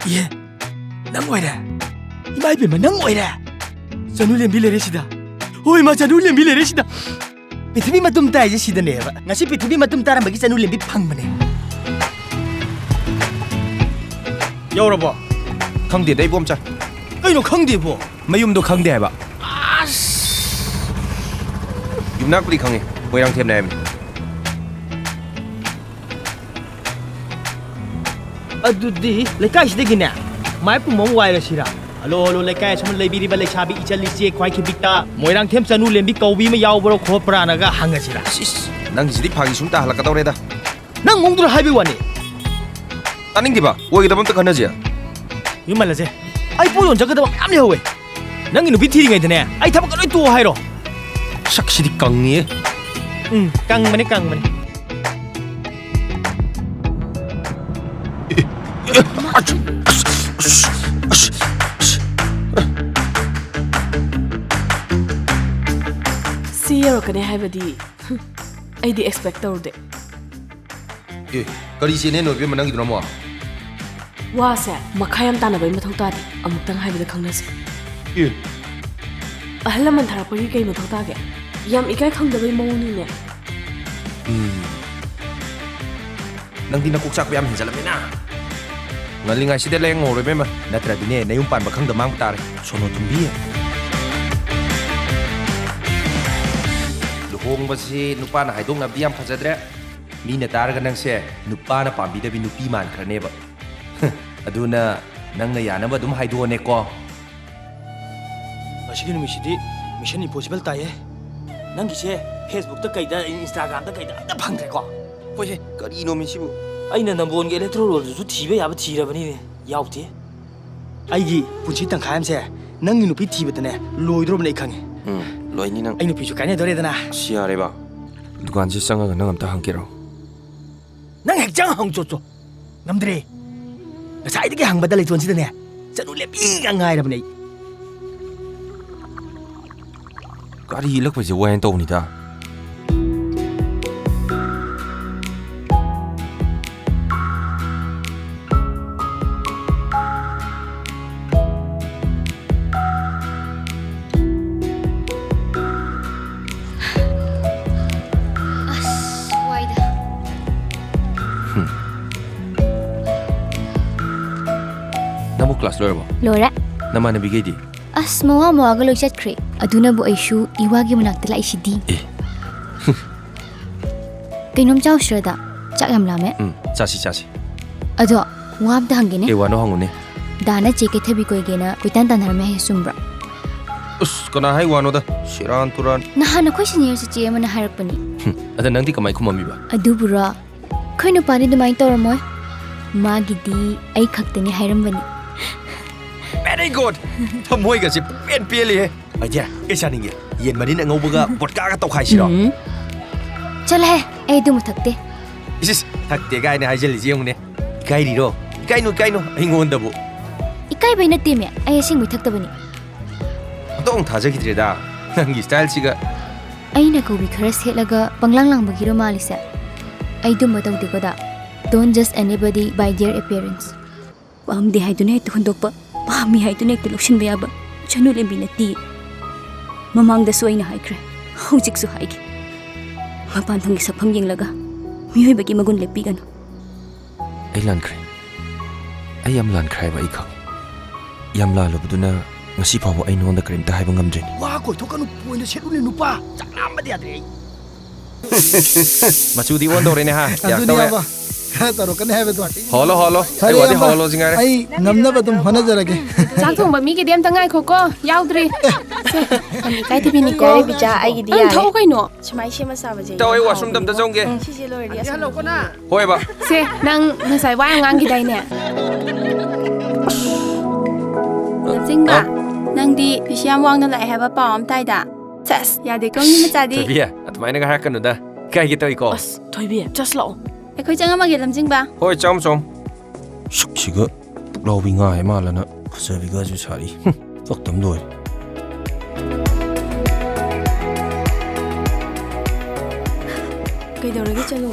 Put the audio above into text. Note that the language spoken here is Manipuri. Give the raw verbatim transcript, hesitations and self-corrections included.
ꯏꯍꯦ, ꯅꯪ ꯑꯣꯏꯔꯦ? ꯏꯃꯥ ꯏꯕꯦꯝꯃ, ꯅꯪ ꯑꯣꯏꯔꯦ? ꯆꯅꯨ ꯂꯦꯝꯕꯤ ꯂꯩꯔꯦ ꯁꯤꯗ꯫ ꯍꯣꯏ, ꯏꯃꯥ, ꯆꯅꯨ ꯂꯦꯝꯕꯤ ꯂꯩꯔꯦ ꯁꯤꯗ꯫ ꯄ꯭ꯔꯤꯊꯤꯕꯤ ꯃꯇꯨꯝ ꯇꯥꯏꯁꯦ ꯁꯤꯗꯅꯦꯕ꯫ ꯉꯁꯤ ꯄ꯭ꯔꯤꯊꯤꯕꯤ ꯃꯇꯨꯝ ꯇꯥꯔꯝꯕꯒꯤ ꯆꯅꯨ ꯂꯦꯝꯕꯤ ꯐꯪꯕꯅꯦ꯫ ꯌꯧꯔꯕꯣ? ꯈꯪꯗꯦꯗ, ꯏꯕꯣꯝꯆꯥ꯫ ꯀꯩꯅꯣ ꯈꯪꯗꯦꯕꯣ? ꯃꯌꯨꯝꯗꯣ ꯈꯪꯗꯦ ꯍꯥꯏꯕ꯫ ꯑꯁ! ꯌꯨꯝꯅꯥꯛꯄꯨꯗꯤ ꯈꯪꯉꯤ, ꯃꯣꯏꯔꯥꯡꯊꯦꯝꯅꯦ ꯍꯥꯏꯕꯅꯤ꯫ ꯑꯗꯨꯗꯤ ꯂꯩꯀꯥꯏꯁꯤꯗꯒꯤꯅꯦ ꯃꯥꯏ ꯄꯨꯝꯕ ꯑꯃ ꯋꯥꯏꯔꯁꯤꯔꯥ? "ꯍꯜꯂꯣ, ꯍꯜꯂꯣ, ꯂꯩꯀꯥꯏ ꯑꯁꯨꯝꯅ ꯂꯩꯕꯤꯔꯤꯕ ꯂꯩꯁꯥꯕꯤ ꯏꯆꯜ ꯏꯆꯦ ꯈ꯭ꯋꯥꯏ ꯈꯤꯕꯤꯛꯇ ꯃꯣꯏꯔꯥꯡꯊꯦꯝ ꯆꯅꯨ ꯂꯦꯝꯕꯤ ꯀꯧꯕꯤ ꯑꯃ ꯌꯥꯎꯕ꯭ꯔꯣ ꯈꯣꯠꯄ꯭ꯔꯥꯅꯒ" ꯍꯪꯉꯁꯤꯔꯥ? ꯁꯤꯁ, ꯅꯪꯒꯤꯁꯤꯗꯤ ꯐꯥꯒꯤ ꯁꯨꯝ ꯇꯥꯍꯜꯂꯛꯀꯗꯧꯔꯦꯗ꯫ ꯅꯪ ꯃꯑꯣꯡꯗꯨꯅ ꯍꯥꯏꯕꯩ ꯋꯥꯅꯤ꯫ ꯇꯥꯅꯤꯡꯗꯦꯕ, ꯑꯣꯏꯒꯗꯕ ꯑꯝꯇ ꯈꯟꯅꯁꯦ꯫ ꯌꯨꯝ ꯍꯜꯂꯁꯦ꯫ ꯑꯩ ꯄꯣꯠ ꯌꯣꯟ ꯆꯠꯀꯗꯕ ꯃꯌꯥꯝ ꯂꯩꯍꯧꯋꯦ꯫ ꯅꯪꯒꯤ ꯅꯨꯄꯤ ꯊꯤꯔꯤꯉꯩꯗꯅꯦ, ꯑꯩ ꯊꯕꯛꯀ ꯂꯣꯏ ꯇꯣꯛꯑꯣ ꯍꯥꯏꯔꯣ? ꯁꯛꯁꯤꯗꯤ ꯀꯪꯉꯤꯌꯦ꯫ ꯎꯝ, ꯀꯪꯕꯅꯦ, ꯀꯪꯕꯅꯦ꯫ ꯁꯤ ꯌꯧꯔꯛꯀꯅꯤ ꯍꯥꯏꯕꯗꯤ, ꯍꯨꯝ, ꯑꯩꯗꯤ expect ꯇꯧꯔꯨꯗꯦ꯫ ꯑꯦ, ꯀꯔꯤ ꯆꯦꯅꯦꯜꯅꯣ ꯏꯕꯦꯝꯃ ꯅꯪꯒꯤꯗꯨꯅ ꯑꯃꯨꯛ? ꯋꯥꯁꯦ ꯃꯈꯥ ꯌꯥꯝ ꯇꯥꯅꯕꯩ ꯃꯊꯧ ꯇꯥꯗꯦ, ꯑꯃꯨꯛꯇꯪ ꯍꯥꯏꯕꯗ ꯈꯪꯅꯁꯦ꯫ ꯑꯦ꯫ ꯑꯍꯜ ꯂꯃꯟ ꯊꯥꯔꯛꯄꯒꯤ ꯀꯩ ꯃꯊꯧ ꯇꯥꯒꯦ? ꯌꯥꯝ ꯏꯀꯥꯏ ꯈꯪꯗꯕꯩ ꯃꯑꯣꯡꯅꯤꯅꯦ꯫ ꯎꯝ꯫ ꯅꯪꯗꯤ ꯅꯀꯣꯛ ꯆꯥꯛꯄ ꯌꯥꯝ ꯍꯦꯟꯖꯜꯂꯝꯃꯦꯅ꯫ ꯉꯜꯂꯤꯉꯩꯁꯤꯗ ꯂꯥꯏꯌꯦꯡꯍꯧꯔꯣ ꯏꯕꯦꯝꯃ, ꯅꯠꯇ꯭ꯔꯗꯤꯅꯦ ꯅꯌꯨꯝ ꯄꯥꯟꯕ ꯈꯪꯗ ꯃꯥꯡꯕ ꯇꯥꯔꯦ, ꯁꯣꯅꯣ ꯊꯨꯝꯕꯤ꯫ ꯂꯨꯍꯣꯡꯕꯁꯤ ꯅꯨꯄꯥꯅ ꯍꯥꯏꯗꯣꯛꯅꯕꯗꯤ ꯌꯥꯝ ꯐꯖꯗ꯭ꯔꯦ꯫ ꯃꯤꯅ ꯇꯥꯔꯒ ꯅꯪꯁꯦ ꯅꯨꯄꯥꯅ ꯄꯥꯝꯕꯤꯗꯕꯤ ꯅꯨꯄꯤ ꯃꯥꯟꯈ꯭ꯔꯅꯦꯕ꯫ ꯑꯗꯨꯅ ꯅꯪꯅ ꯌꯥꯅꯕ ꯑꯗꯨꯝ ꯍꯥꯏꯗꯣꯛꯑꯣꯅꯦꯀꯣ꯫ ꯉꯁꯤꯒꯤ ꯅꯨꯃꯤꯠꯁꯤꯗꯤ Mission Impossible ꯇꯥꯏꯌꯦ꯫ ꯅꯪꯒꯤꯁꯦ Facebook-ꯇ ꯀꯩꯗ, Instagram-ꯗ ꯀꯩꯗ ꯑꯝꯇ ꯐꯪꯗ꯭ꯔꯦꯀꯣ? ꯍꯣꯏꯍꯦ, ꯀꯔꯤꯅꯣꯃꯤ ꯁꯤꯕꯨ? ꯑꯩꯅ ꯅꯝꯕꯣꯜꯒꯤ electoral roll-ꯗꯨꯁꯨ ꯊꯤꯕ ꯌꯥꯕ ꯊꯤꯔꯕꯅꯤꯅꯦ, ꯌꯥꯎꯗꯦ꯫ ꯑꯩꯒꯤ ꯄꯨꯟꯁꯤ ꯇꯪꯈꯥꯏ ꯑꯃꯁꯦ ꯅꯪꯒꯤ ꯅꯨꯄꯤ ꯊꯤꯕꯗꯅꯦ ꯂꯣꯏꯗ꯭ꯔꯣꯕꯅꯦ ꯑꯩ ꯈꯪꯉꯦ꯫ ꯎꯝ, ꯂꯣꯏꯅꯤ ꯅꯪ꯫ ꯑꯩ ꯅꯨꯄꯤꯁꯨ ꯀꯥꯏꯅꯗꯣꯔꯦꯗꯅ꯫ ꯑꯁ, ꯌꯥꯔꯦꯕ꯫ ꯗꯨꯀꯥꯟꯁꯤ ꯆꯪꯉꯒ ꯅꯪ ꯑꯝꯇ ꯍꯪꯒꯦꯔꯣ? ꯅꯪ ꯍꯦꯛ ꯆꯪ ꯍꯪ ꯆꯣꯠ ꯆꯣ꯫ ꯉꯝꯗ꯭ꯔꯦ꯫ ꯉꯁꯥꯏꯗꯒꯤ ꯍꯪꯕꯗ ꯂꯩꯇꯣꯟꯁꯤꯗꯅꯦ ꯆꯅꯨ ꯂꯦꯝꯕꯤꯒ ꯉꯥꯏꯔꯕꯅꯦ ꯑꯩ꯫ ꯒꯥꯔꯤ ꯏꯜꯂꯛꯄꯁꯦ ꯋꯥꯏꯅ ꯇꯧꯕꯅꯤꯗ꯫ ꯀ꯭ꯂꯥꯁ ꯂꯣꯏꯔꯕꯣ? ꯂꯣꯏꯔꯦ꯫ ꯅꯃꯥꯟꯅꯕꯤꯈꯩꯗꯤ? ꯑꯁ, ꯃꯋꯥ ꯃꯋꯥꯒ ꯂꯣꯏ ꯆꯠꯈ꯭ꯔꯦ꯫ ꯑꯗꯨꯅꯕꯨ ꯑꯩꯁꯨ ꯏꯋꯥꯒꯤ ꯃꯅꯥꯛꯇ ꯂꯥꯛꯏꯁꯤꯗꯤ꯫ ꯑꯦ꯫ ꯀꯩꯅꯣꯝ ꯆꯥꯎꯁꯤꯔꯗ? ꯆꯥꯛ ꯌꯥꯝ ꯂꯥꯝꯃꯦ꯫ ꯎꯝ, ꯆꯥꯁꯤ, ꯆꯥꯁꯤ꯫ ꯑꯗꯣ, ꯋꯥ ꯑꯝꯇ ꯍꯪꯒꯦꯅꯦ꯫ ꯀꯩ ꯋꯥꯅꯣ ꯍꯪꯉꯨꯅꯦ꯫ ꯗꯥꯅ ꯆꯦ ꯀꯦꯊꯕꯤ ꯀꯣꯏꯒꯦꯅ ꯀꯣꯏꯇꯥꯟ ꯇꯥꯟꯅꯔꯝꯃꯦ ꯍꯥꯏꯁꯦ ꯆꯨꯝꯕ꯭ꯔꯣ? ꯑꯁ, ꯀꯅꯥ ꯍꯥꯏ ꯋꯥꯅꯣꯗ? ꯁꯦꯔꯥꯟ ꯇꯨꯔꯥꯟ꯫ ꯅꯍꯥꯟ ꯑꯩꯈꯣꯏ senior ꯆꯤꯆꯦ ꯑꯃꯅ ꯍꯥꯏꯔꯛꯄꯅꯤ꯫ ꯍꯨꯝ, ꯑꯗ ꯅꯪꯗꯤ ꯀꯃꯥꯏ ꯈꯨꯝꯃꯝꯃꯤꯕ? ꯑꯗꯨꯕꯨꯔꯣ? ꯑꯩꯈꯣꯏ ꯅꯨꯄꯥꯗꯤ ꯑꯗꯨꯃꯥꯏꯅ ꯇꯧꯔꯝꯃꯣꯏ꯫ ꯃꯥꯒꯤꯗꯤ ꯑꯩ ꯈꯛꯇꯅꯤ ꯍꯥꯏꯔꯝꯕꯅꯤ꯫ Very good! ꯊꯃꯣꯏꯒꯁꯦ ꯄꯨꯡꯄꯦꯟ ꯄꯦꯜꯂꯤꯍꯦ꯫ My dear, ꯀꯩ ꯆꯥꯅꯤꯡꯒꯦ? ꯌꯦꯟ ꯃꯔꯤꯟ ꯑꯉꯧꯕꯒ ꯕꯣꯗꯀꯥꯒ ꯇꯧꯈꯥꯏꯁꯤꯔꯣ? ꯎꯝ꯫ ꯆꯠꯂꯍꯦ, ꯑꯩ ꯑꯗꯨꯝꯕ ꯊꯛꯇꯦ꯫ ꯏꯁ, ꯏꯁ, ꯊꯛꯇꯦ ꯀꯥꯏꯅ ꯍꯥꯏꯖꯜꯂꯤꯁꯤ ꯌꯦꯡꯉꯨꯅꯦ꯫ ꯏꯀꯥꯏꯔꯤꯔꯣ? ꯏꯀꯥꯏꯅꯨ, ꯏꯀꯥꯏꯅꯨ, ꯑꯩꯉꯣꯟꯗꯕꯨ꯫ ꯏꯀꯥꯏꯕꯩ ꯅꯠꯇꯦꯃꯦ, ꯑꯩ ꯑꯁꯦꯡꯕꯩ ꯊꯛꯇꯕꯅꯤ꯫ ꯑꯝꯇ ꯑꯃꯨꯛ ꯊꯥꯖꯈꯤꯗ꯭ꯔꯦꯗ꯫ ꯅꯪꯒꯤ styleꯁꯤꯒ꯫ ꯑꯩꯅ ꯀꯧꯕꯤ ꯈꯔ ꯁꯦꯠꯂꯒ ꯄꯪꯂꯥꯡ ꯂꯥꯡꯕꯒꯤꯔꯣ ꯃꯥꯜꯂꯤꯁꯦ? ꯑꯩ ꯑꯗꯨꯝꯕ ꯇꯧꯗꯦꯀꯣ ꯗꯥ꯫ Don't judge anybody by their appearance. ꯄꯥꯝꯗꯦ ꯍꯥꯏꯗꯨꯅ ꯍꯦꯛꯇ ꯍꯨꯟꯗꯣꯛꯄ, ꯄꯥꯝꯃꯤ ꯍꯥꯏꯗꯨꯅ ꯍꯦꯛꯇ ꯂꯧꯁꯤꯟꯕ ꯌꯥꯕ ꯆꯅꯨ ꯂꯦꯝꯕꯤ ꯅꯠꯇꯦ꯫ ꯃꯃꯥꯡꯗꯁꯨ ꯑꯩꯅ ꯍꯥꯏꯈ꯭ꯔꯦ, ꯍꯧꯖꯤꯛꯁꯨ ꯍꯥꯏꯒꯦ꯫ ꯃꯄꯥꯟꯊꯣꯡꯒꯤ ꯁꯛꯐꯝ ꯌꯦꯡꯂꯒ ꯃꯤꯑꯣꯏꯕꯒꯤ ꯃꯒꯨꯟ ꯂꯦꯞꯄꯤꯒꯅꯨ꯫ ꯑꯩ ꯂꯥꯟꯈ꯭ꯔꯦ꯫ ꯑꯩ ꯌꯥꯝ ꯂꯥꯟꯈ꯭ꯔꯦ ꯍꯥꯏꯕ ꯑꯩ ꯈꯪꯉꯤ꯫ ꯌꯥꯝ ꯂꯥꯜꯂꯨꯕꯗꯨꯅ ꯉꯁꯤ ꯐꯥꯎꯕ ꯑꯩ ꯅꯉꯣꯟꯗ ꯀꯔꯤꯝꯇ ꯍꯥꯏꯕ ꯉꯝꯗ꯭ꯔꯤꯅꯤ꯫ ꯋꯥ ꯀꯣꯏꯊꯣꯛꯀꯅꯨ, ꯄꯣꯏꯟꯗ ꯁꯦꯠꯂꯨꯅꯦ ꯅꯨꯄꯥ꯫ ꯆꯥꯛ ꯂꯥꯝꯕꯗ ꯌꯥꯗ꯭ꯔꯦ ꯑꯩ꯫ ꯃꯆꯨꯗꯤ ꯑꯣꯟꯗꯧꯔꯦꯅꯦ ꯍꯥ? ꯑꯗꯨꯅꯦ ꯌꯥꯛꯇꯧꯔꯦ꯫ ꯏꯌꯥꯝꯕ, ꯈꯔ ꯇꯧꯔꯛꯀꯅꯤ ꯍꯥꯏꯕꯗꯣ꯫ ꯍꯣꯜꯂꯣ, ꯍꯣꯜꯂꯣ꯫ ꯐꯔꯦ ꯑꯩ ꯋꯥꯗꯤ ꯏꯌꯥꯝꯕ, ꯍꯣꯜꯂꯣ ꯁꯤ ꯉꯥꯏꯔꯦ꯫ ꯑꯩ ꯉꯝꯅꯕ ꯑꯗꯨꯝ ꯍꯣꯠꯅꯖꯔꯒꯦ꯫ ꯆꯥꯛ ꯊꯣꯡꯕ ꯃꯤꯒꯤꯗꯤ ꯑꯝꯇ ꯉꯥꯏꯈꯣꯀꯣ, ꯌꯥꯎꯗ꯭ꯔꯤ꯫ ꯁꯦ, ꯌꯥꯝ ꯏꯀꯥꯏ ꯊꯤꯕꯤꯅꯤꯀꯣ꯫ ꯌꯥꯔꯦ ꯕꯤꯆꯥ, ꯑꯩꯒꯤꯗꯤ ꯑꯗꯨꯝ ꯌꯥꯔꯦ꯫ ꯊꯛꯑꯣ ꯀꯩꯅꯣ꯫ ꯁꯨꯃꯥꯏ ꯁꯦꯝꯃ ꯆꯥꯕꯁꯦ ꯏꯇꯥꯎ, ꯑꯩ ꯌꯥꯝ washroom ꯗ ꯑꯝꯇ ꯍꯥꯎꯕꯅꯤꯉꯣ꯫ ꯆꯪꯉꯨꯒꯦ꯫ ꯎꯝ, ꯁꯤꯁꯦ ꯂꯣꯏꯔꯗꯤ ꯑꯁ꯫ ꯍꯣꯏ, ꯕꯥ꯫ ꯁꯦ, ꯅꯪ ꯉꯁꯥꯏ ꯋꯥ ꯌꯥꯝ ꯉꯥꯡꯈꯤꯗꯥꯏꯅꯦ? ꯂꯝꯖꯤꯡꯕ, ꯑ? ꯅꯪꯗꯤ ꯄꯤꯁꯤ ꯌꯥꯝ ꯋꯥꯡꯅ ꯂꯥꯛꯑꯦ ꯍꯥꯏꯕ ꯄꯥꯎ ꯑꯃ ꯇꯥꯏꯗ꯫ ꯁꯦꯁ, ꯌꯥꯗꯦꯀꯣ ꯃꯤ ꯃꯆꯥꯗꯤ꯫ ꯊꯣꯏꯕꯤ, ꯑꯗꯨꯃꯥꯏꯅꯒ ꯍꯥꯏꯔꯛꯀꯅꯨꯗ꯫ ꯏꯀꯥꯏꯒꯦ ꯇꯧꯏꯀꯣ꯫ ꯑꯁ, ꯊꯣꯏꯕꯤ, just ꯂꯥꯛꯑꯣ꯫ ꯑꯩꯈꯣꯏ ꯆꯪꯉꯝꯃꯒꯦ, ꯂꯝꯖꯤꯡꯕ꯫ ꯍꯣꯏ, ꯆꯪꯉꯝꯃꯣ, ꯆꯪꯉꯝꯃꯣ꯫ ꯁꯛꯁꯤꯒ ꯄꯨꯛꯂꯥꯎꯕꯤ ꯉꯥ ꯍꯥꯏ ꯃꯥꯜꯂꯅ ꯐꯖꯕꯤꯒꯁꯨ ꯁꯥꯔꯤ꯫ ꯍꯨꯝ, ꯄꯛꯇꯝ ꯂꯣꯏꯔꯦ꯫ ꯀꯩꯗꯧꯔꯒꯦ, ꯆꯅꯨ?